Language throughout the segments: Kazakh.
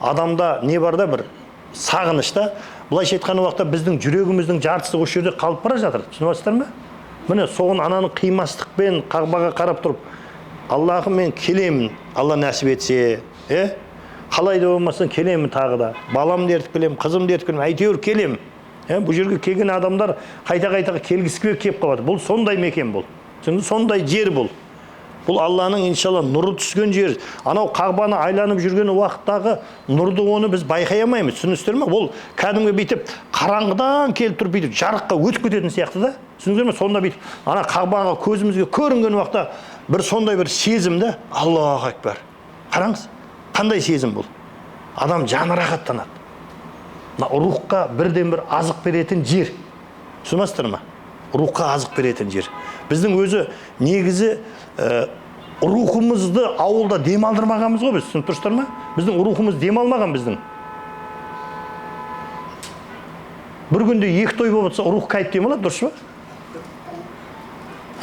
Адамда не бар да, бір сағыныш та. Былайша айтқан уақытта біздің жүрегіміздің жартысы осы жерде қалып бара жатыр. Түсініп жатсыздар ма? Міне, соған ананы қимастықпен Қағбаға қарап тұрып, Аллахым, мен келемін, Алла нәсіп етсе, қалай да болмасын келемін тағы да. Баламды ертіп келемін, қызымды ертіп келемін, әйтеуір келемін. Бұл жерге келген адамдар қайта-қайта келгісі келіп қалады. Бұл сондай мекен бұл. Түсіндіңіз? Сондай жер бұл. Бұл Алланың иншалла нұры түскен жер. Анау Қағбаны айланып жүрген уақыттағы нұрды оны біз байқай алмаймыз. Түсінесіздер ме? Ол кәдімгі бүйтіп қараңғыдан келіп тұрып бүйтіп жарыққа өтіп кететін сияқты да. Түсіндіңіздер ме? Сонда бүйтіп ана Қағбаға көзімізге көрінген уақытта бір сондай бір сезім да, Аллаху акбар. Қараңыз, қандай сезім бұл? Адам жаны рахаттанады. Мына рухқа бірден бір азық беретін жер. Түсінесіздер ме? Рухқа азық беретін жер. Біздің өзі негізі рухымызды ауылда демалдырмағанбыз ғой біз, түсініп тұрсыздар ма? Біздің рухымыз демалмаған біздің. Бір күнде екі той болып жатса, рух қайтып демалады, дұрыс па?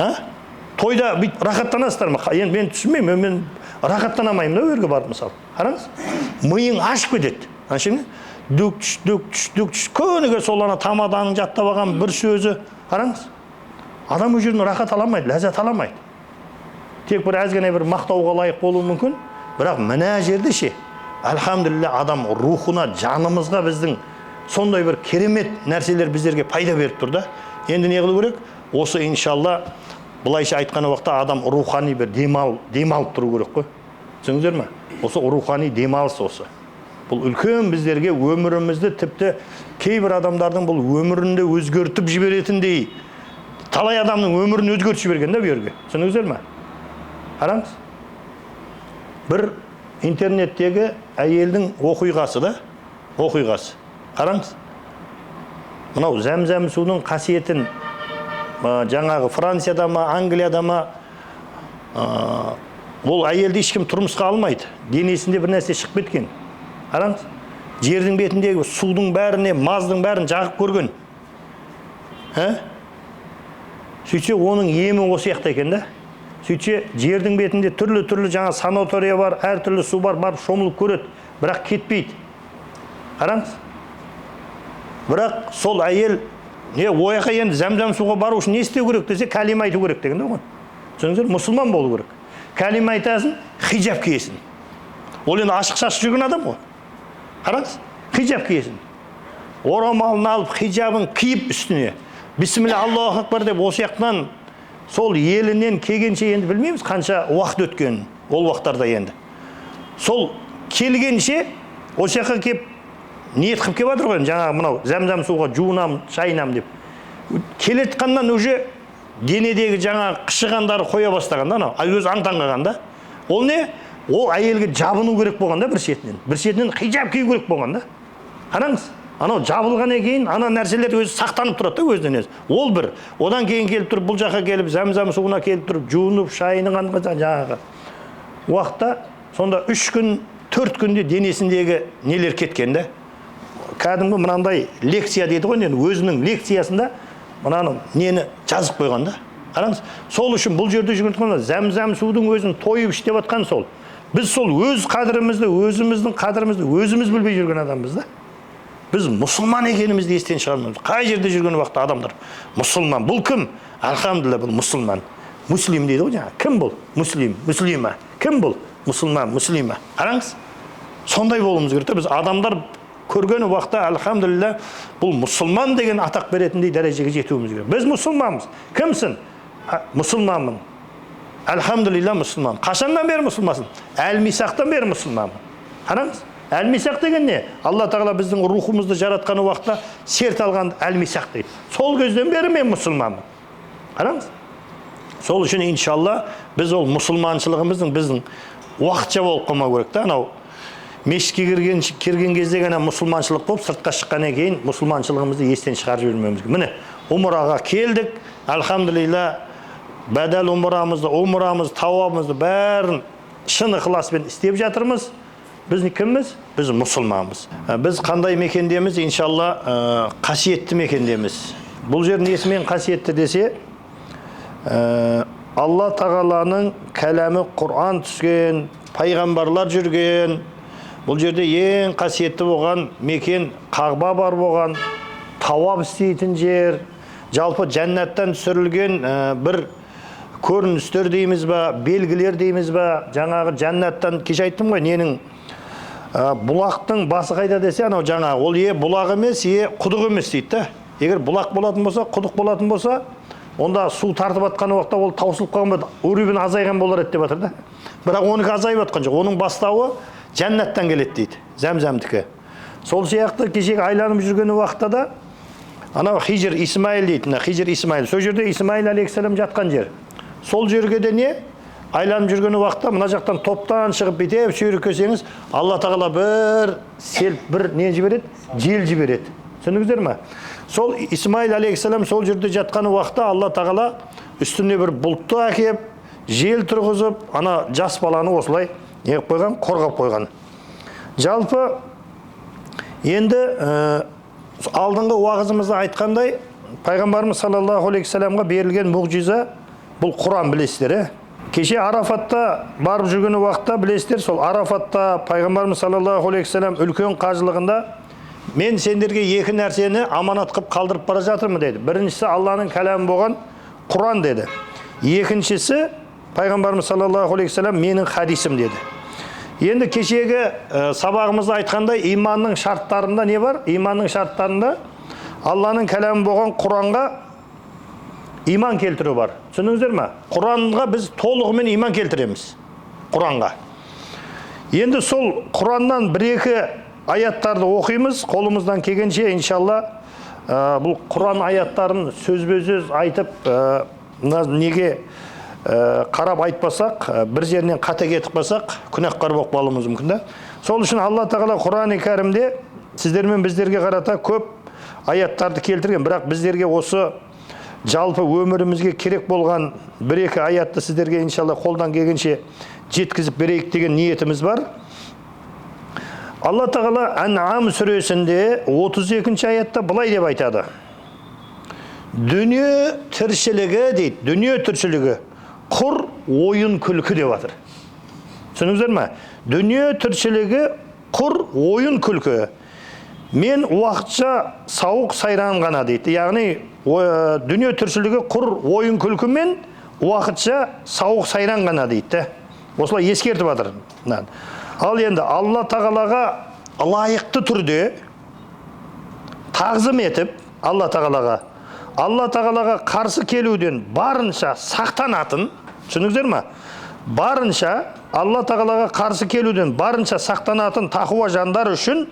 А? Тойда бүйтіп рахаттанасыздар ма? Енді мен түсінбеймін, мен рахаттана алмаймын да ол жерге барып мысалы. Қараңыз, миың ашып кетеді. Ана дүк түш, дүк түш, дүк түш. Күніге сол ана тамаданың жаттап алған бір сөзі. Қараңыз, адам ол жерден рахат ала алмайды, ләззат ала алмайды. Тек бір әзгене бір мақтауға лайық болуы мүмкін, бірақ мына жерде ше, альхамдулилля, адам рухына, жанымызға біздің сондай бір керемет нәрселер біздерге пайда беріп тұр да. Енді не қылу керек? Осы иншалла былайша айтқан уақытта адам рухани бір демалып тұру керек қой. Түсіндіңіздер ме? Осы рухани демалыс осы. Бұл үлкен біздерге өмірімізді, тіпті кейбір адамдардың бұл өмірінде өзгертіп жіберетіндей, талай адамның өмірін өзгертіп жіберген да бұл жерге. Түсіндіңіздер ме? Қараңыз. Бір интернеттегі әйелдің оқиғасы да, оқиғасы. Қараңыз. Мынау зәмзәм суының қасиетін, жаңағы Францияда ма, Англияда ма, ол әйелді ешкім тұрмысқа алмайды. Денесінде бір нәрсе шығып кеткен. Қараңыз. Жердің бетіндегі судың бәріне, маздың бәрін жағып көрген. Ә? Сөйтсе, оның емі осы жақта екен да. Сөйтсе, жердің бетінде түрлі-түрлі жаңа санатория бар, әртүрлі су бар, барып шомылып көреді, бірақ кетпейді. Қараңыз. Бірақ сол әйел не ояққа енді зәмзәм суға бару үшін не істеу керек десе, кәлима айту керек деген да оған. Түсіндіңіздер? Мұсылман болу керек. Кәлима айтасың, хиджаб киесің. Ол енді ашық шашық жүрген адам ғой. Қараңыз, хиджаб киесің. Орамалын алып, хиджабын киіп үстіне. Бисмилля, Аллаху акбар деп осы жақтан сол елінен келгенше енді білмейміз қанша уақыт өткенін ол уақыттарда енді. Сол келгенше осы жаққа келіп ниет қылып келіп жатыр ғой енді, жаңағы мынау зәмзәм суға жуынам, шайынам деп. Келе жатқаннан уже денедегі жаңағы қышығандары қоя бастаған да анау, өзі аң-таң қалған да. Ол не? Ол әйелге жабыну керек болған да бір шетінен. Бір шетінен хиджаб кию керек болған да. Қараңыз, анау жабылғаннан кейін ана нәрселер өзі сақтанып тұрады да өзінен өзі. Ол бір. Одан кейін келіп тұрып, бұл жаққа келіп, зәмзәм суына келіп тұрып, жуынып, шайынған жаңағы уақытта сонда 3 күн, 4 күнде денесіндегі нелер кеткен да. Кәдімгі мынандай лекция дейді ғой, енді өзінің лекциясында мынаны нені жазып қойған да. Қараңыз, сол үшін бұл жерде жүрген тұғын зәмзәм судың өзін тойып іш деп жатқан сол. Біз сол өз қадірімізді, өзіміздің қадірімізді өзіміз білмей жүрген адамбыз да. Біз мұсылман екенімізді естен шығармаймыз. Қай жерде жүрген уақытта адамдар мұсылман. Бұл кім? Альхамдулилля, бұл мұсылман. Муслим дейді ғой жаңағы. Кім бұл? Муслим, муслима. Кім бұл? Мұсылман, муслима. Қараңыз. Сондай болуымыз керек та. Біз адамдар көрген уақытта альхамдулилля бұл мұсылман деген атақ беретіндей дәрежеге жетуіміз керек. Біз мұсылманбыз. Кімсің? Мұсылманмын. Альхамдулилля, мұсылман. Қашаннан бері мұсылмансың? Әл-Мисақтан бері мұсылманмын. Қараңыз. Әл-Мисақ деген не? Алла Тағала біздің рухымызды жаратқан уақытта серт алған Әл-Мисақ дейді. Сол кезден бері мен мұсылманмын. Қараңыз. Сол үшін иншалла біз ол мұсылманшылығымыздың біздің уақытша болып қалмау керек та. Анау мешітке кірген кезде ғана мұсылманшылық болып, сыртқа шыққаннан кейін мұсылманшылығымызды естен шығарып жібермеуіміз керек. Міне, умраға келдік, альхамдулилля, бәдәл умрамызды, умрамыз, тауабымызды бәрін шын ықыласпен істеп жатырмыз. Біз кімміз? Біз мұсылманбыз. Біз қандай мекендеміз? Иншалла, қасиетті мекендеміз. Бұл жер несімен қасиетті десе, Алла Тағаланың кәләмі Құран түскен, пайғамбарлар жүрген, Бұл жерде ең қасиетті болған мекен Қағба бар болған, тауап істейтін жер, жалпы жәннаттан түсірілген бір көріністер дейміз ба, белгілер дейміз ба, жаңағы жәннаттан кеше айттым ғой, ненің бұлақтың басы қайда десе, анау жаңағы ол е бұлақ емес, е құдық емес дейді да. Егер бұлақ болатын болса, құдық болатын болса, онда су тартып атқан уақытта ол таусылып қалған болады, уровень азайған болар еді деп жатыр да. Бірақ оныкі азайып жатқан жоқ, оның бастауы жәннаттан келеді дейді, зәмзәмдікі. Сол сияқты кешегі айланып жүрген уақытта да анау Хижр Исмаил дейді, мына Хижр Исмаил, сол жерде Исмаил алейхиссалам жатқан жер. Сол жерге де не айланып жүрген уақытта мына жақтан топтан шығып бүйтіп сүйрік келсеңіз, Алла тағала бір сел, бір не жібереді, жел жібереді. Түсіндіңіздер ме? Сол Исмаил алейхиссалам сол жерде жатқан уақытта Алла тағала үстіне бір бұлтты әкеп, жел тұрғызып, ана жас баланы осылай не қылып қойған, қорғап қойған. Жалпы енді алдыңғы уағызымызда айтқандай, пайғамбарымыз саллаллаху алейхи вассаламға берілген мұғжиза бұл Құран, білесіздер, ә? Кеше Арафатта барып жүрген уақытта білесіздер, сол Арафатта пайғамбарымыз саллаллаху алейхи вассалам үлкен қажылығында мен сендерге екі нәрсені аманат қылып қалдырып бара жатырмын деді. Біріншісі Алланың кәламы болған Құран деді. Екіншісі пайғамбарымыз саллаллаху алейхи вассалам менің хадисім деді. Енді кешегі сабағымызда айтқандай, иманның шарттарында не бар? Иманның шарттарында Алланың кәламы болған Құранға иман келтіру бар. Түсіндіңіздер ме? Құранға біз толығымен иман келтіреміз. Құранға. Енді сол Құраннан бір-екі аяттарды оқимыз, қолымыздан келгенше иншалла бұл Құран аяттарын сөзбе-сөз айтып, неге қарап айтпасақ, бір жерінен қате кетіп қалсақ, күнәһкар болып қалуымыз мүмкін да. Сол үшін Алла тағала Құран-ы Кәрімде сіздер мен біздерге қарата көп аяттарды келтірген, бірақ біздерге осы жалпы өмірімізге керек болған бір-екі аятты сіздерге иншалла қолдан келгенше жеткізіп берейік деген ниетіміз бар. Алла тағала Ән'ам сүресінде 32-ші аятта былай деп айтады. Дүние тіршілігі дейді, дүние тіршілігі құр ойын күлкі деп жатыр. Түсіндіңіздер ме? Дүние тіршілігі құр ойын күлкі. Мен уақытша сауық сайран ғана дейді. Яғни дүние тіршілігі құр ойын күлкі мен уақытша сауық сайран ғана дейді. Осылай ескертіп жатыр. Ал енді Алла тағалаға лайықты түрде тағзым етіп, Алла тағалаға қарсы келуден барынша сақтанатын, түсіндіңіздер ме? Барынша Алла тағалаға қарсы келуден барынша сақтанатын тақуа жандар үшін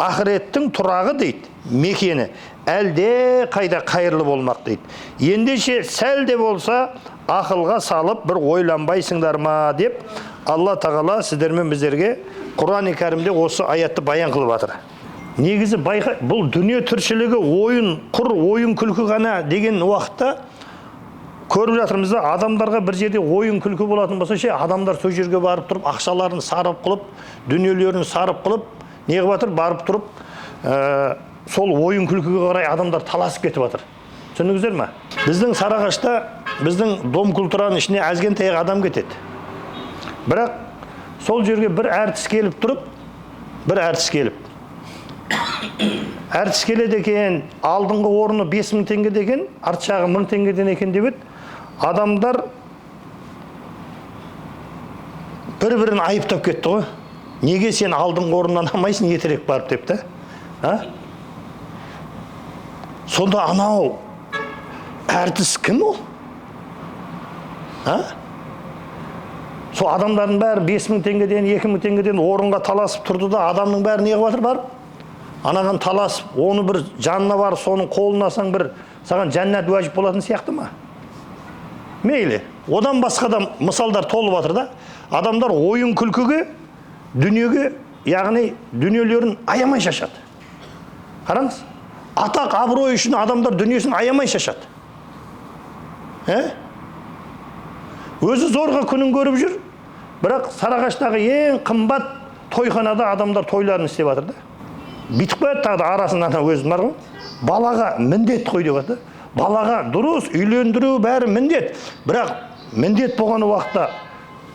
ақыреттің тұрағы дейді, мекені әлде қайда қайырлы болмақ дейді. Ендеше сәл де болса ақылға салып бір ойланбайсыңдар ма деп Алла тағала сіздер мен біздерге Құран-ы Кәрімде осы аятты баян қылып жатыр. Негізі бұл дүние тіршілігі ойын, құр ойын күлкі ғана деген уақытта көріп жатырмыз да, адамдарға бір жерде ойын күлкі болатын болса ше, адамдар сол жерге барып тұрып ақшаларын сарып қылып, дүниелерін сарып қылып, не қылып жатыр, барып тұрып, сол ойын күлкіге қарай адамдар таласып кетіп жатыр. Түсіндіңіздер ме? Біздің Сарыағашта, біздің дом культураның ішіне азғантай адам кетеді. Бірақ сол жерге бір әртіс келіп тұрып, бір әртіс келіп, әртіс келеді екен, алдыңғы орны 5000 теңге деген, арт жағы 1000 теңгеден екен деп еді. Адамдар бір-бірін айыптап кетті ғой. Неге сен алдыңғы орыннан алмайсың, ертерек барып деп та? А? Сонда анау әртіс кім ол? А? Сол адамдардың бәрі 5000 теңгеден, 2000 теңгеден орынға таласып тұрды да, адамның бәрі не қылып жатыр барып? Анаған таласып, оны бір жанына барып, соның қолын алсаң бір саған жәннат уәжіп болатын сияқты ма? Мейлі, одан басқа да мысалдар толып жатыр да. Адамдар ойын күлкіге, дүниеге, яғни дүниелерін аямай шашады. Қараңыз, атақ абырой үшін адамдар дүниесін аямай шашады. Ә? Өзі зорға күнін көріп жүр, бірақ Сарыағаштағы ең қымбат тойханада адамдар тойларын істеп жатыр да. Бүйтіп қояды тағы да арасында ана өзім бар ғой. Балаға міндет қой деп жатыр. Балаға дұрыс үйлендіру бәрі міндет. Бірақ міндет болған уақытта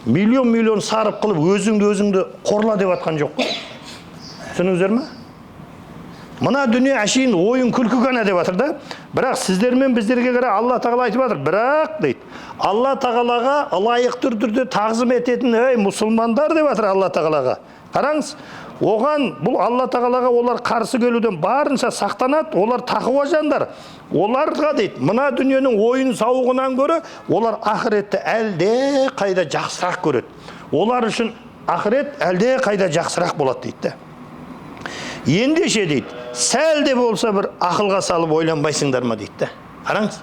миллион-миллион сарып қылып өзіңді өзіңді қорла деп жатқан жоқ қой. Түсіндіңіздер ме? Мына дүние әшейін ойын күлкі ғана деп жатыр да. Бірақ сіздер мен біздерге қарай Алла Тағала айтып жатыр. Бірақ дейді, Алла Тағалаға ылайықты түрде тағзым ететін ей мұсылмандар деп жатыр Алла Тағалаға. Қараңыз, оған бұл Алла Тағалаға олар қарсы келуден барынша сақтанады, олар тақуа жандар. Оларға дейді, мына дүниенің ойын сауығынан гөрі олар ақыретті әлде қайда жақсырақ көреді. Олар үшін ақырет әлде қайда жақсырақ болады дейді. Ендеше дейді, сәл де болса бір ақылға салып ойланбайсыңдар ма дейді. Қараңыз,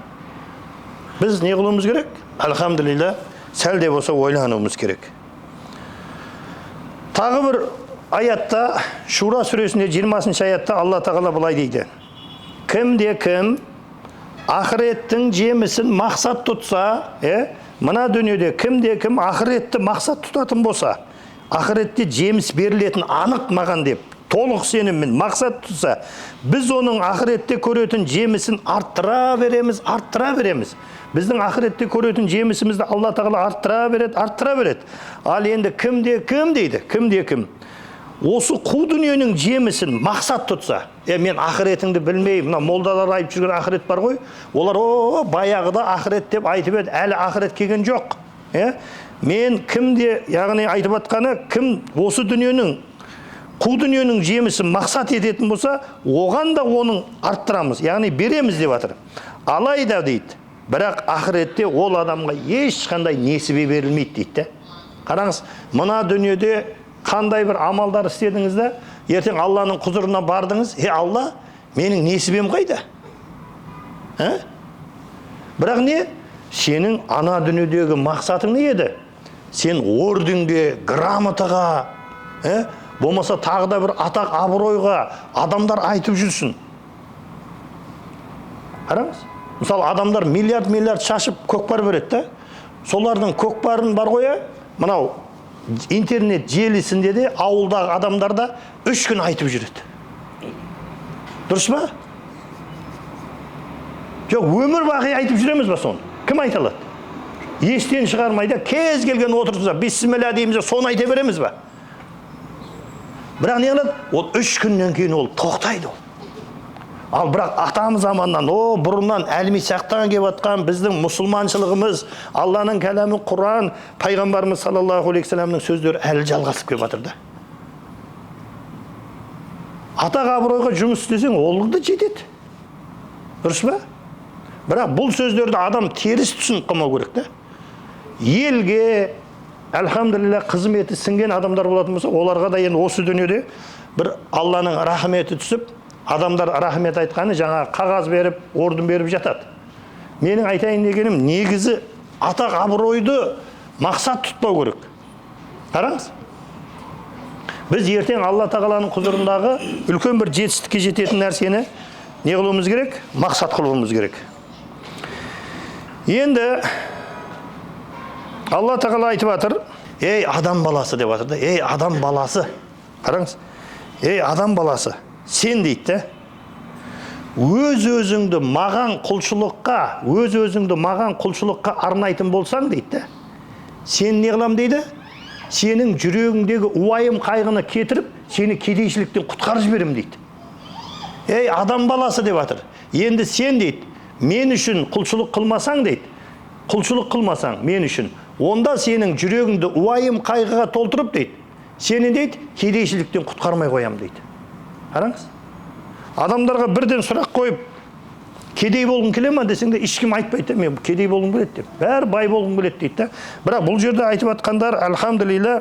біз не қылуымыз керек? Альхамдулилля, сәл де болса ойлануымыз керек. Тағы бір аятта, Шура сүресінде 20 аятта Алла Тағала былай дейді. Кімде кім ақыреттің жемісін мақсат тұтса, мына дүниеде кімде кім ақыретті мақсат тұтатын болса, ақыретте жеміс берілетін анық маған деп толық сеніммен мақсат тұтса, біз оның ақыретте көретін жемісін арттыра береміз, арттыра береміз. Біздің ақыретте көретін жемісімізді Алла Тағала арттыра береді, арттыра береді. Ал енді кімде кім дейді, кімде кім осы қу дүниенің жемісін мақсат тұтса, мен ақыретіңді білмей, мына молдалар айтып жүрген ақырет бар ғой, олар о баяғыда ақырет деп айтып еді, әлі ақырет келген жоқ. Мен кімде, яғни айтып атқаны, кім осы дүниенің қу дүниенің жемісін мақсат ететін болса, оған да оның арттырамыз, яғни береміз деп жатыр. Алайда дейді, бірақ ақыретте ол адамға ешқандай несібе берілмейді дейді. Қараңыз, мына дүниеде қандай бір амалдар істедіңіз де, ертең Алланың құзырына бардыңыз, Алла, менің несібем қайда? Бірақ не? Сенің ана дүниедегі мақсатың не еді? Сен орденге, грамотаға, болмаса тағы да бір атақ абыройға адамдар айтып жүрсін. Қараңыз, мысалы адамдар миллиард-миллиард шашып көкпар береді да, солардың көкпарын бар ғой, мынау интернет желісінде де ауылдағы адамдар да 3 күн айтып жүреді. Дұрыс па? Жоқ, өмір бақи айтып жүреміз ба соны? Кім айта алады? Естен шығармайды, кез келген отырғызса, бисмилля дейміз, соны айта береміз ба? Бірақ не қылады? Ол 3 күннен кейін ол тоқтайды ол. Ал бірақ атам заманнан, бұрыннан әлми сақтан келіп атқан біздің мұсылманшылығымыз, Алланың кәләмі Құран, пайғамбарымыз саллаллаху алейхи уассаламның сөздері әлі жалғасып келіп жатыр да. Атақ абыройға жұмыс істесең, ол да жетеді. Дұрыс па? Бірақ бұл сөздерді адам теріс түсініп қалмау керек та. Елге альхамдулилля қызметі сіңген адамдар болатын болса, оларға да енді осы дүниеде бір Алланың рахметі түсіп, адамдар рахмет айтқаны жаңа қағаз беріп, орден беріп жатады. Менің айтайын дегенім, негізі атақ абыройды мақсат тұтпау керек. Қараңыз, біз ертең Алла Тағаланың құзырындағы үлкен бір жетістікке жететін нәрсені не қылуымыз керек? Мақсат қылуымыз керек. Енді Алла Тағала айтып жатыр, ей адам баласы деп жатыр да, ей адам баласы. Қараңыз, ей адам баласы, сен дейді да, өз өзіңді маған құлшылыққа, өз өзіңді маған құлшылыққа арнайтын болсаң дейді да, сен не қылам дейді? Сенің жүрегіңдегі уайым қайғыны кетіріп, сені кедейшіліктен құтқарып жіберем дейді. Ей адам баласы деп жатыр. Енді сен дейді, мен үшін құлшылық қылмасаң дейді, құлшылық қылмасаң мен үшін, онда сенің жүрегіңді уайым қайғыға толтырып дейді, сені дейді кедейшіліктен құтқармай қоям дейді. Қараңыз, адамдарға бірден сұрақ қойып, кедей болғың келе ма десең де ешкім айтпайды, мен кедей болғым келеді деп. Бәрі бай болғым келеді дейді да. Бірақ бұл жерде айтып жатқандар, альхамдулилля,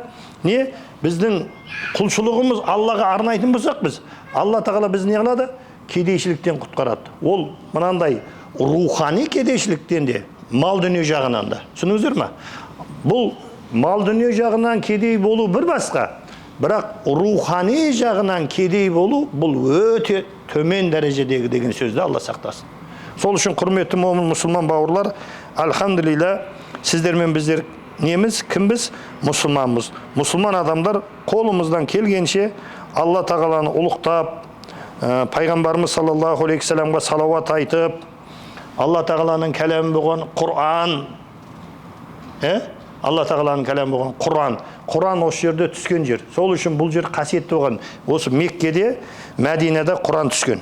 не біздің құлшылығымыз Аллаға арнайтын болсақ біз, Алла Тағала бізді не қылады? Кедейшіліктен құтқарады. Ол мынандай рухани кедейшіліктен де, мал дүние жағынан да. Түсіндіңіздер ме? Бұл мал дүние жағынан кедей болу бір басқа, бірақ рухани жағынан кедей болу бұл өте төмен дәрежедегі деген сөзді Алла сақтасын. Сол үшін құрметті момын мұсылман бауырлар, альхамдулилля, сіздер мен біздер неміз, кімбіз? Мұсылманбыз. Мұсылман адамдар қолымыздан келгенше Алла Тағаланы ұлықтап, пайғамбарымыз саллаллаху алейхи уассаламға салауат айтып, Алла Тағаланың кәләмі болған Құран, Алла тағаланың кәләмі болған Құран. Құран осы жерде түскен жер. Сол үшін бұл жер қасиетті болған. Осы Меккеде, Мәдинада Құран түскен.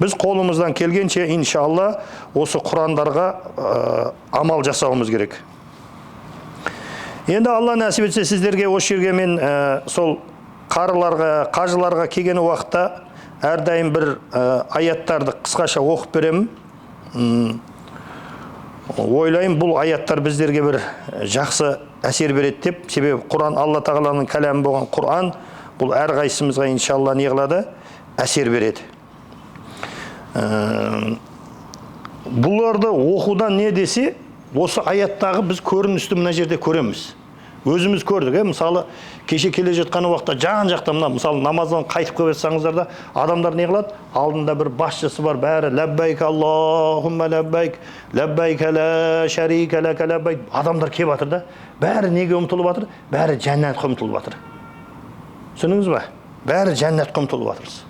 Біз қолымыздан келгенше иншалла осы Құрандарға амал жасауымыз керек. Енді Алла нәсіп етсе сіздерге осы жерге мен сол қарыларға, қажыларға келген уақытта әрдайым бір аяттарды қысқаша оқып беремін. Ойлаймын, бұл аяттар біздерге бір жақсы әсер береді деп. Себебі Құран Алла тағаланың кәләмі болған Құран бұл әрқайсымызға иншалла не қылады? Әсер береді. Бұларды оқудан не десе, осы аяттағы біз көріністі мына жерде көреміз. Өзіміз көрдік, мысалы, кеше келе жатқан уақытта жан-жақта мына, мысалы, намаздан қайтып келе жатсаңыздар да, адамдар не қылады? Алдында бір басшысы бар, бәрі ләббайк Аллахумма ләббайк, ләббайк ла шарика лака ләббайк. Адамдар келіп жатыр да, бәрі неге ұмтылып жатыр? Бәрі жәннатқа ұмтылып жатыр. Түсіндіңіз ба? Бәрі жәннатқа ұмтылып жатырмыз.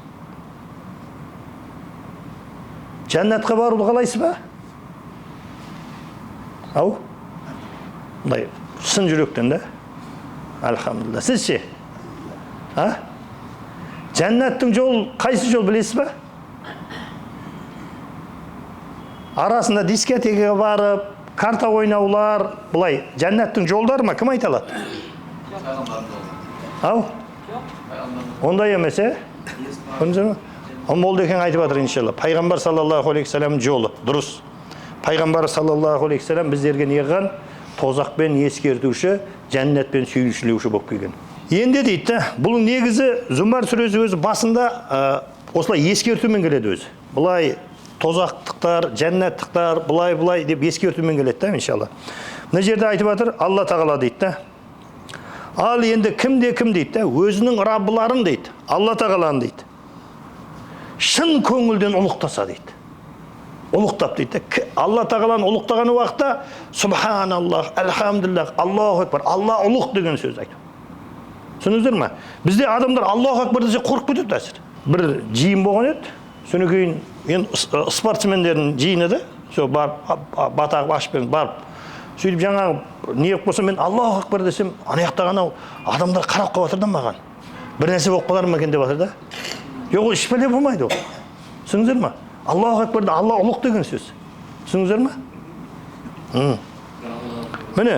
Жәннатқа баруды қалайсыз ба? Ау? Мындай шын жүректен да? Альхамдулилла. Сіз ше? А? Жәннаттың жол қайсы жол білесіз ба? Арасында дискотекаға барып, карта ойнаулар, былай жәннаттың жолдары ма? Кім айта алады? Ау? Ондай емес, е? Көрдіңіздер ме? Молдекең айтып жатыр иншалла. Пайғамбар саллаллаху алейхи вассаламның жолы дұрыс. Пайғамбар саллаллаху алейхи вассалам біздерге не қылған? Тозақпен ескертуші, жәннатпен сүйіншілеуші болып келген. Енді дейді да, бұның негізі Зумар сүресі өзі басында осылай ескертумен келеді өзі. Былай тозақтықтар, жәннаттықтар, былай-былай деп ескертумен келеді да иншалла. Мына жерде айтып жатыр, Алла тағала дейді да. Ал енді кімде кім дейді да, өзінің Раббыларын дейді, Алла тағаланы дейді. Шын көңілден ұлықтаса дейді. Ұлықтап дейді. Алла тағаланы ұлықтаған уақытта субханаллах, альхамдулиллах, Аллаху акбар, Алла ұлық деген сөз айту. Түсіндіңіздер ме? Бізде адамдар Аллаху акбар десе қорқып кетеді әзір. Бір жиын болған еді. Содан кейін енді спортсмендердің жиыны да, сол барып, бата қылып ашып бердім, барып. Сөйтіп жаңағы не қылып болса, мен Аллаху акбар десем, ана жақтағы анау адамдар қарап қалып жатыр да маған. Бір нәрсе болып қалар ма екен деп жатыр да. Жоқ, ол ешбәле болмайды ол. Түсіндіңіздер ме? Аллаху акбар, Алла ұлық деген сөз. Түсіндіңіздер ме? Міне,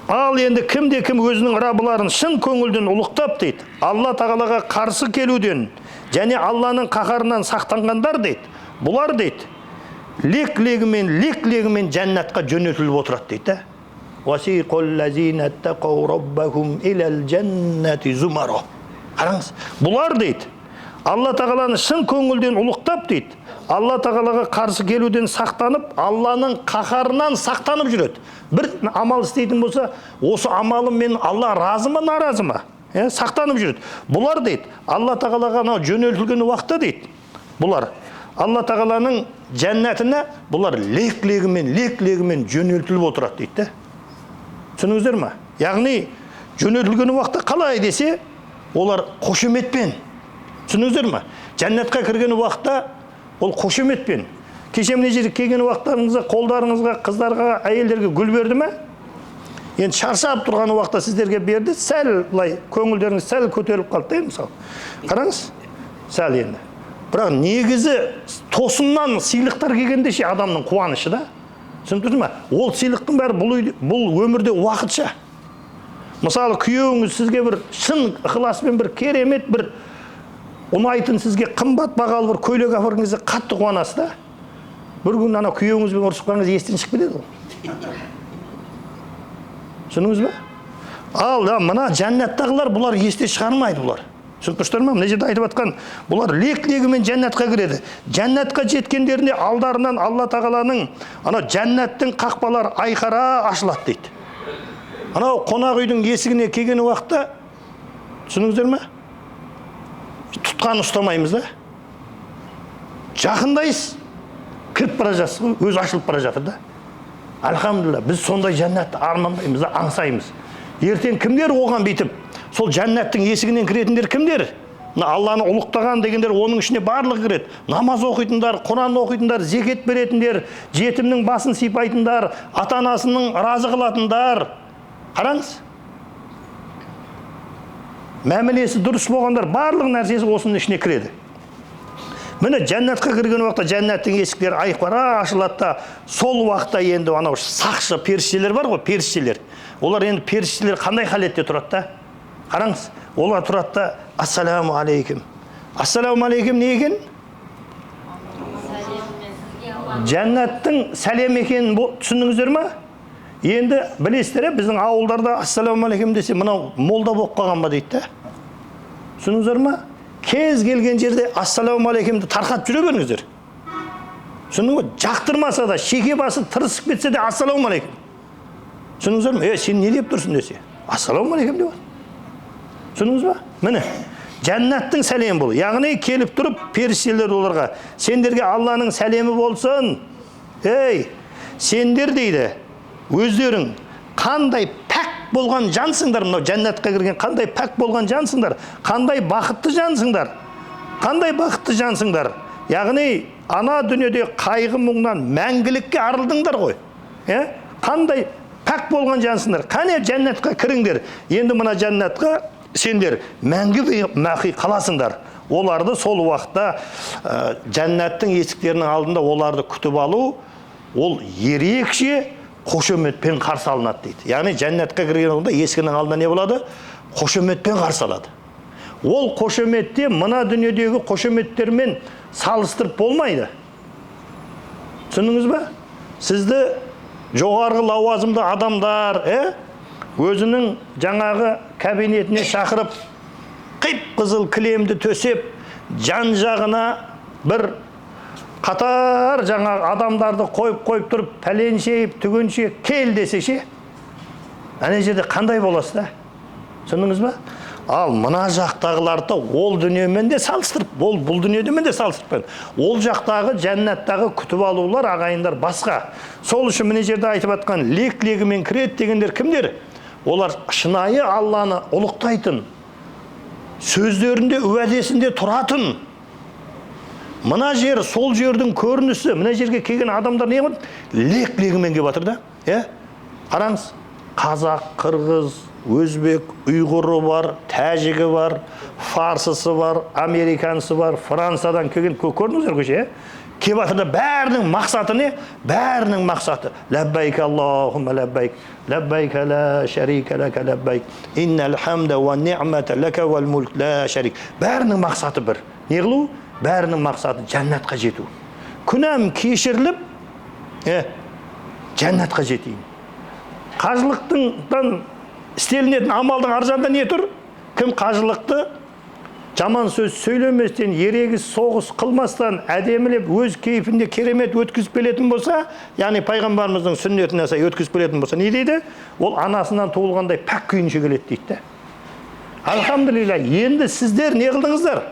ал енді кімде кім өзінің Раббыларын шын көңілден ұлықтап дейді, Алла тағалаға қарсы келуден және Алланың қаһарынан сақтанғандар дейді, бұлар дейді, лек-легімен, лек-легімен жәннатқа жөнелтіліп отырады дейді. Васиқул лазина аттақау раббахум илал жаннати зумара. Қараңыз, бұлар дейді, Алла тағаланы шын көңілден ұлықтап дейді, Алла тағалаға қарсы келуден сақтанып, Алланың қаһарынан сақтанып жүреді. Бір амал істейтін болса, осы амалым мен Алла разы ма, наразы ма? Сақтанып жүреді. Бұлар дейді, Алла тағалаға анау жөнелтілген уақытта дейді, бұлар Алла тағаланың жәннатына бұлар лек-легімен, лек-легімен жөнелтіліп отырады дейді. Түсіндіңіздер ме? Яғни жөнелтілген уақытта қалай десе, олар қошеметпен. Түсіндіңіздер ме? Жәннатқа кірген уақытта ол қошеметпен. Кеше мына жерге келген уақыттарыңызда қолдарыңызға, қыздарға, әйелдерге гүл берді ме? Енді шаршап тұрған уақытта сіздерге берді, сәл былай көңілдеріңіз сәл көтеріліп қалды да енді мысалы. Қараңыз, сәл енді. Бірақ негізі тосыннан сыйлықтар келгенде ше адамның қуанышы да. Түсініп тұрсыз ба? Ол сыйлықтың бәрі бұл өмірде уақытша. Мысалы, күйеуіңіз сізге бір шын ықыласпен бір керемет бір ұнайтын сізге қымбат бағалы бір көйлек апарған кезде қатты қуанасыз да. Бір күн ана күйеуіңізбен ұрысып қалған кезде естен шығып кетеді ол. Түсіндіңіз бе? Ал да, мына жәннаттағылар бұлар есте шығармайды бұлар. Түсініп тұрсыздар ма? Мына жерде айтып жатқан бұлар лек-легімен жәннатқа кіреді. Жәннатқа жеткендерінде алдарынан Алла тағаланың ана жәннаттың қақпалары айқара ашылады дейді. Анау қонақ үйдің есігіне келген уақытта түсіндіңіздер ме? Тұтқаны ұстамаймыз да. Жақындайсыз, кіріп бара жатсыз ғой, өзі ашылып бара жатыр да. Альхамдулилла, біз сондай жәннатты армандаймыз да, аңсаймыз. Ертең кімдер оған бүйтіп, сол жәннаттың есігінен кіретіндер кімдер? Мына Алланы ұлықтаған дегендер оның ішіне барлығы кіреді. Намаз оқитындар, Құран оқитындар, зекет беретіндер, жетімнің басын сипайтындар, ата-анасының разы қылатындар. Қараңыз, мәмілесі дұрыс болғандар барлық нәрсесі осының ішіне кіреді. Міне, жәннатқа кірген уақытта жәннаттың есіктері айқара ашылады да, сол уақытта енді анау сақшы періштелер бар ғой, періштелер. Олар енді, періштелер қандай халетте тұрады да? Қараңыз, олар тұрады да, ассаламу алейкум. Ассаламу алейкум не екен? Жәннаттың сәлем екенін түсіндіңіздер ма? Енді білесіздер, біздің ауылдарда ассалауму алейкум десе, мынау молда болып қалған ба дейді да. Түсіндіңіздер ма? Кез келген жерде ассалауму алейкумді тарқатып жүре беріңіздер. Түсіндіңіз ба? Жақтырмаса да, шеке басы тырысып кетсе де ассалауму алейкум. Түсіндіңіздер ме? Сен не деп тұрсың десе, ассалауму алейкум деп. Түсіндіңіз ба? Міне, жәннаттың сәлемі бұл. Яғни келіп тұрып періштелер оларға, сендерге Алланың сәлемі болсын. Ей, сендер дейді, өздерің қандай пәк болған жансыңдар, мынау жәннатқа кірген қандай пәк болған жансыңдар, қандай бақытты жансыңдар, қандай бақытты жансыңдар. Яғни ана дүниеде қайғы мұңнан мәңгілікке арылдыңдар ғой. Қандай пәк болған жансыңдар. Қане жәннатқа кіріңдер. Енді мына жәннатқа сендер мәңгі бақи қаласыңдар. Оларды сол уақытта жәннаттың есіктерінің алдында оларды күтіп алу, ол ерекше қошеметпен қарсы алынады дейді. Яғни жәннатқа кірген уақытта есігінің алдында не болады? Қошеметпен қарсы алады. Ол қошеметте мына дүниедегі қошеметтермен салыстырып болмайды. Түсіндіңіз ба? Сізді жоғарғы лауазымды адамдар, өзінің жаңағы кабинетіне шақырып, қип-қызыл кілемді төсеп, жан жағына бір қатар жаңағы адамдарды қойып-қойып тұрып, пәленшейіп, түгенше кел десе ше, ана жерде қандай боласыз да? Түсіндіңіз ба? Ал мына жақтағыларды ол дүниемен де салыстырып, ол бұл дүниемен де салыстырып. Ол жақтағы жәннаттағы күтіп алулар, ағайындар, басқа. Сол үшін мына жерде айтып жатқан лек-легімен кіреді дегендер кімдер? Олар шынайы Алланы ұлықтайтын, сөздерінде, уәдесінде тұратын. Мына жер, сол жердің көрінісі, мына жерге келген адамдар не қылады? Лек-легімен келіп жатыр да. Қараңыз, қазақ, қырғыз, өзбек, ұйғыры бар, тәжігі бар, фарсысы бар, американсы бар, Франциядан келген, көрдіңіздер көше, Келіп жатыр да, бәрінің мақсаты не? Бәрінің мақсаты ләббайк Аллахумма ләббайк, ләббайк ла шарика лака ләббайк, иннал хамда уа ни'мата лака уал мулк ла шарик. Бәрінің мақсаты бір. Не қылу? Бәрінің мақсаты жәннатқа жету. Күнәм кешіріліп, жәннатқа жетейін. Қажылықтан істелінетін амалдың ар жағында не тұр? Кім қажылықты жаман сөз сөйлеместен, ерегіс соғыс қылмастан, әдемілеп өз кейпінде керемет өткізіп келетін болса, яғни пайғамбарымыздың сүннетіне сай өткізіп келетін болса, не дейді? Ол анасынан туылғандай пәк күйінше келеді дейді. Альхамдулилля, енді сіздер не қылдыңыздар?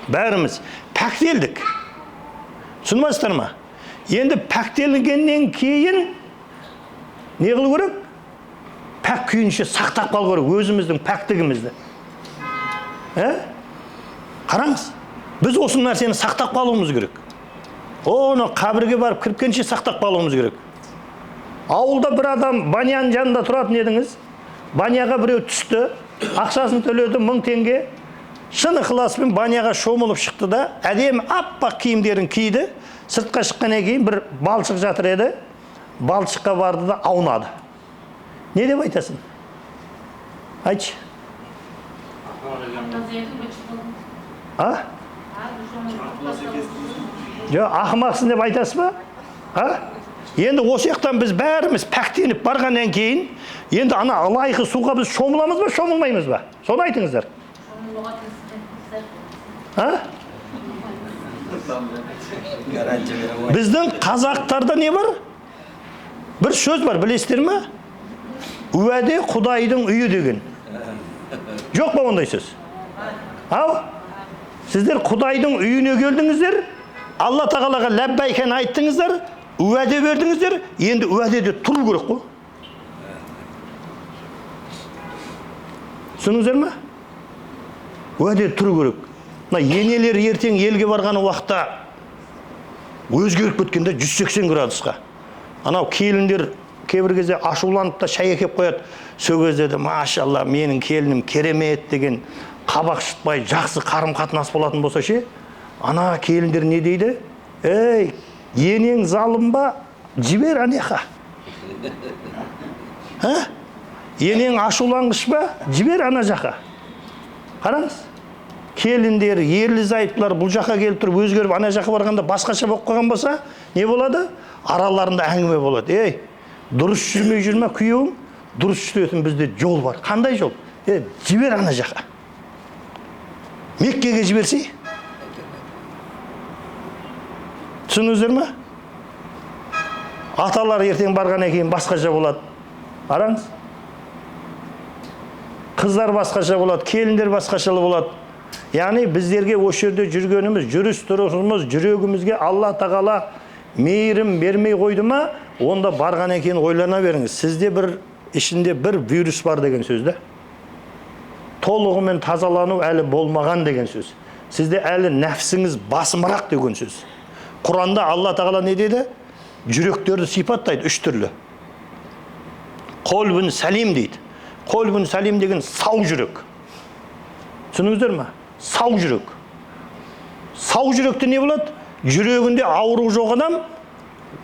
Бәріміз пәктелдік. Түсінбайсыздар ма? Енді пәктелгеннен кейін не қылу керек? Пәк күйінше сақтап қалу керек өзіміздің пәктігімізді. Қараңыз, біз осы нәрсені сақтап қалуымыз керек. Оны қабірге барып кіріп сақтап қалуымыз керек. Ауылда бір адам баняның жанында тұратын едіңіз. Баняға біреу түсті, ақшасын төледі 1000 теңге. Шын ықыласпен баняға шомылып шықты да, әдемі аппақ киімдерін киді. Сыртқа шыққаннан кейін бір балшық жатыр еді. Балшыққа барды да аунады. Не деп айтасың? Айтшы. А? Жоқ, ақымақсың деп айтасыз ба? А? Енді осы жақтан біз бәріміз пәктеніп барғаннан кейін, енді ана ылайқы суға біз шомыламыз ба, шомылмаймыз ба? Соны айтыңыздар. А? Біздің қазақтарда не бар? Бір сөз бар, білесіздер ме? Уәде Құдайдың үйі деген. Жоқ па ондай сөз? Ау? Сіздер Құдайдың үйіне келдіңіздер, Алла тағалаға ләббайканы айттыңыздар, уәде бердіңіздер, енді уәдеде тұру керек қой. Түсіндіңіздер ме? Уәдеде тұру керек. Мына енелер ертең елге барған уақытта өзгеріп кеткенде 180 градусқа. Анау келіндер Кейбір кезде ашуланып та шай әкеп қояды. Сол кезде де машалла, менің келінім керемет деген қабақ шытпай жақсы қарым қатынас болатын болса ше, ана келіндер не дейді? Ей, енең залым ба? Жібер анеха. Енең ашуланғыш па? Жібер ана жаққа. Қараңыз. Келіндер, ерлі зайыптылар бұл жаққа келіп тұрып өзгеріп ана жаққа барғанда басқаша болып қалған болса, не болады? Араларында әңгіме болады. Ей, дұрыс жүрмей жүр ме күйеуің? Дұрыс жүретін бізде жол бар. Қандай жол? Е, жібер ана жаққа. Меккеге жіберсей. Түсіндіңіздер ме? Аталар ертең барғаннан кейін басқаша болады. Қараңыз. Қыздар басқаша болады, келіндер басқаша болады. Яғни біздерге осы жерде жүргеніміз, жүріс тұрысымыз, жүрегімізге Алла Тағала мейірім бермей қойды ма, онда барғаннан кейін ойлана беріңіз. Сізде бір ішінде бір вирус бар деген сөз да. Толығымен тазалану әлі болмаған деген сөз. Сізде әлі нәпсіңіз басымырақ деген сөз. Құранда Алла Тағала не деді? Жүректерді сипаттайды үш түрлі. Қолбүн сәлим дейді. Қолбүн сәлим деген сау жүрек. Түсіндіңіздер ме? Сау жүрек. Сау жүректе не болады? Жүрегінде ауру жоқ адам,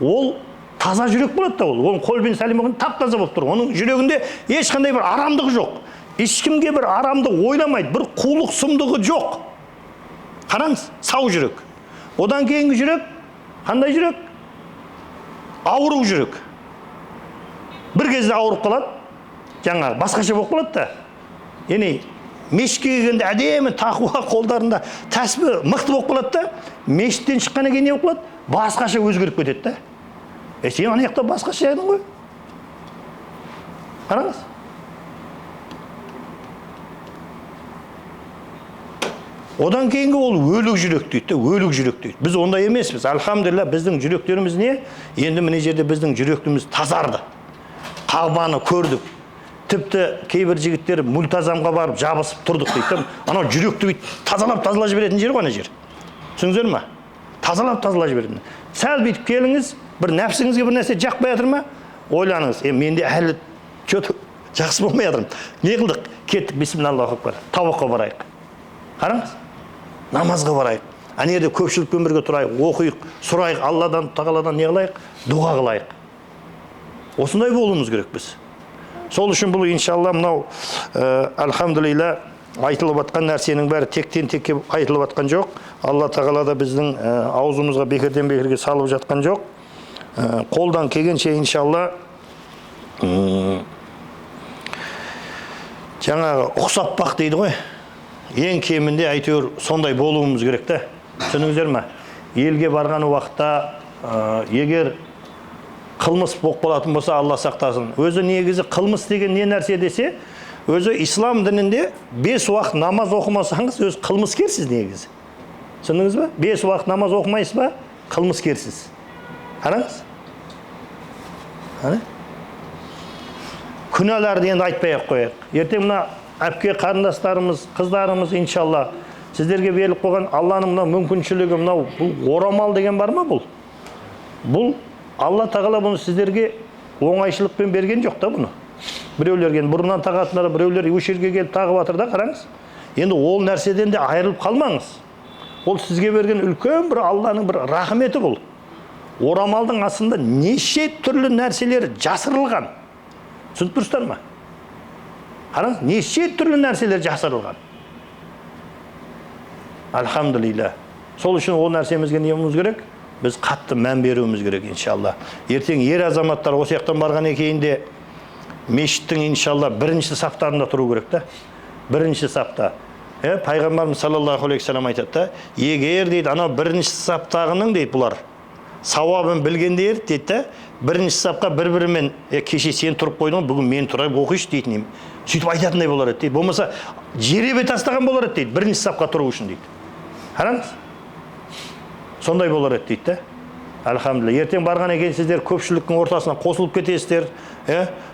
ол таза жүрек болады да ол. Оның қолбен сәлим болған тап-таза болып тұр. Оның жүрегінде ешқандай бір арамдық жоқ. Ешкімге бір арамдық ойламайды, бір қулық сұмдығы жоқ. Қараңыз, сау жүрек. Одан кейінгі жүрек қандай жүрек? Ауру жүрек. Бір кезде ауырып қалады, жаңағы басқаша болып қалады да. Яғни мешітке келгенде әдемі тақуа қолдарында тәсбі мықты болып қалады да, мешіттен шыққаннан кейін не болып қалады? Басқаша өзгеріп кетеді да. Е, сен ана жақта басқаша едің ғой. Қараңыз. Одан кейінгі ол өлік жүрек дейді де, өлік жүрек дейді. Біз ондай емеспіз. Альхамдулилля, біздің жүректеріміз не? Енді мына жерде біздің жүректеріміз тазарды. Қағбаны көрдік. Тіпті кейбір жігіттер мультазамға барып жабысып тұрдық дейді. Анау жүректі бүйтіп тазалап тазалап жіберетін жер ғой ана жер. Түсіндіңіздер ме? Тазалап тазалап жіберетін. Сәл бүйтіп келіңіз, бір нәпсіңізге бір нәрсе жақпай жатыр ма? Ойланыңыз. Менде әлі чё-то жақсы болмай жатырмын. Не қылдық? Кеттік, бисмиллаху акбар. Тауаққа барайық. Қараңыз. Намазға барайық. Ана жерде көпшілікпен бірге тұрайық, оқиық, сұрайық, Алладан, Тағаладан не қылайық? Дұға қылайық. Осындай болуымыз керек біз. Сол үшін бұл иншалла мынау альхамдулилля айтылып атқан нәрсенің бәрі тектен текке айтылып атқан жоқ. Алла Тағала да біздің аузымызға бекерден бекерге салып жатқан жоқ. Қолдан келгенше иншалла жаңағы ұқсап бақ дейді ғой. Ең кемінде әйтеуір сондай болуымыз керек та. Түсіндіңіздер ме? Елге барған уақытта егер қылмыс болып қалатын болса, Алла сақтасын. Өзі негізі қылмыс деген не нәрсе десе, өзі ислам дінінде 5 уақыт намаз оқымасаңыз, өзі қылмыскерсіз негізі. Түсіндіңіз бе? 5 уақыт намаз оқымайсыз ба? Қылмыскерсіз. Қараңыз. Күнәларды енді айтпай ақ қояйық. Ертең мына әпке қарындастарымыз, қыздарымыз иншалла сіздерге беріліп қойған Алланың мына мүмкіншілігі, мынау бұл орамал деген бар ма бұл? Бұл Алла Тағала бұны сіздерге оңайшылықпен берген жоқ та бұны. Біреулер енді бұрыннан тағатындар, біреулер осы жерге келіп тағып жатыр да, қараңыз. Енді ол нәрседен де айырылып қалмаңыз. Ол сізге берген үлкен бір Алланың бір рахметі бұл. Орамалдың астында неше түрлі нәрселер жасырылған. Түсініп тұрсыздар ма? Қараңыз, неше түрлі нәрселер жасырылған. Альхамдулилля. Сол үшін ол нәрсемізге не болуымыз керек? Біз қатты мән беруіміз керек иншалла. Ертең ер азаматтар осы жақтан барғаннан кейін де мешіттің иншалла бірінші саптарында тұру керек та. Бірінші сапта. Пайғамбарымыз саллаллаху алейхи вассалам айтады да, егер дейді анау бірінші саптағының дейді бұлар сауабын білгендер дейді да, бірінші сапқа бір-бірімен кеше сен тұрып қойдың, бүгін мен тұрайын оқиыншы дейтін едім. Сөйтіп айтатындай болар еді дейді. Болмаса жеребе тастаған болар еді дейді, бірінші сапқа тұру үшін дейді. Қараңыз. Сондай болар еді дейді да. Альхамдулилля. Ертең барған екен сіздер көпшіліктің ортасына қосылып кетесіздер.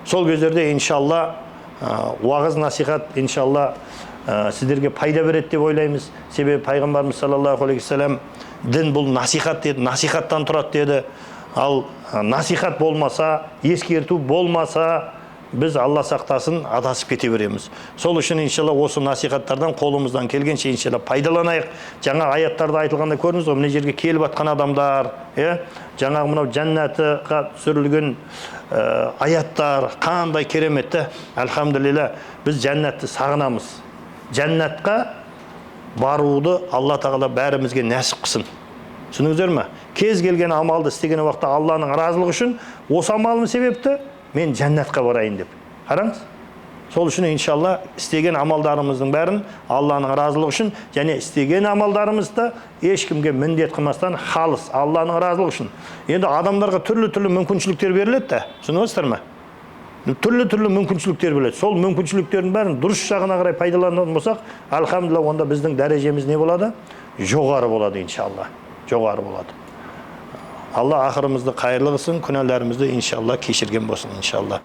Сол кездерде иншалла уағыз насихат иншалла сіздерге пайда береді деп ойлаймыз. Себебі пайғамбарымыз саллаллаху алейхи вассалам дін бұл насихат деді, насихаттан тұрады деді. Ал насихат болмаса, ескерту болмаса, біз, Алла сақтасын, адасып кете береміз. Сол үшін, иншалла, осы насихаттардан қолымыздан келгенше, иншалла, пайдаланайық. Жаңа аяттарда айтылғанда көрдіңіз ғой, мына жерге келіп жатқан адамдар, иә, жаңағы мынау жәннатқа түсірілген аяттар қандай керемет та. Альхамдулилля, біз жәннатты сағынамыз. Жәннатқа баруды Алла Тағала бәрімізге нәсіп қылсын. Түсіндіңіздер ме? Кез келген амалды істеген уақытта Алланың разылығы үшін, осы амалым себепті мен жәннатқа барайын деп қараңыз. Сол үшін, иншалла, істеген амалдарымыздың бәрін Алланың разылығы үшін және істеген амалдарымызды ешкімге міндет қылмастан, халыс Алланың разылығы үшін. Енді адамдарға түрлі түрлі мүмкіншіліктер беріледі да, түсініп отырсыздар ма? Түрлі түрлі мүмкіншіліктер беріледі. Сол мүмкіншіліктердің бәрін дұрыс жағына қарай пайдаланатын болсақ, альхамдулилля, онда біздің дәрежеміз не болады? Жоғары болады, иншалла, жоғары болады. Алла ақырымызды қайырлы қылсын, күнәларымызды, иншалла, кешірген болсын, иншалла.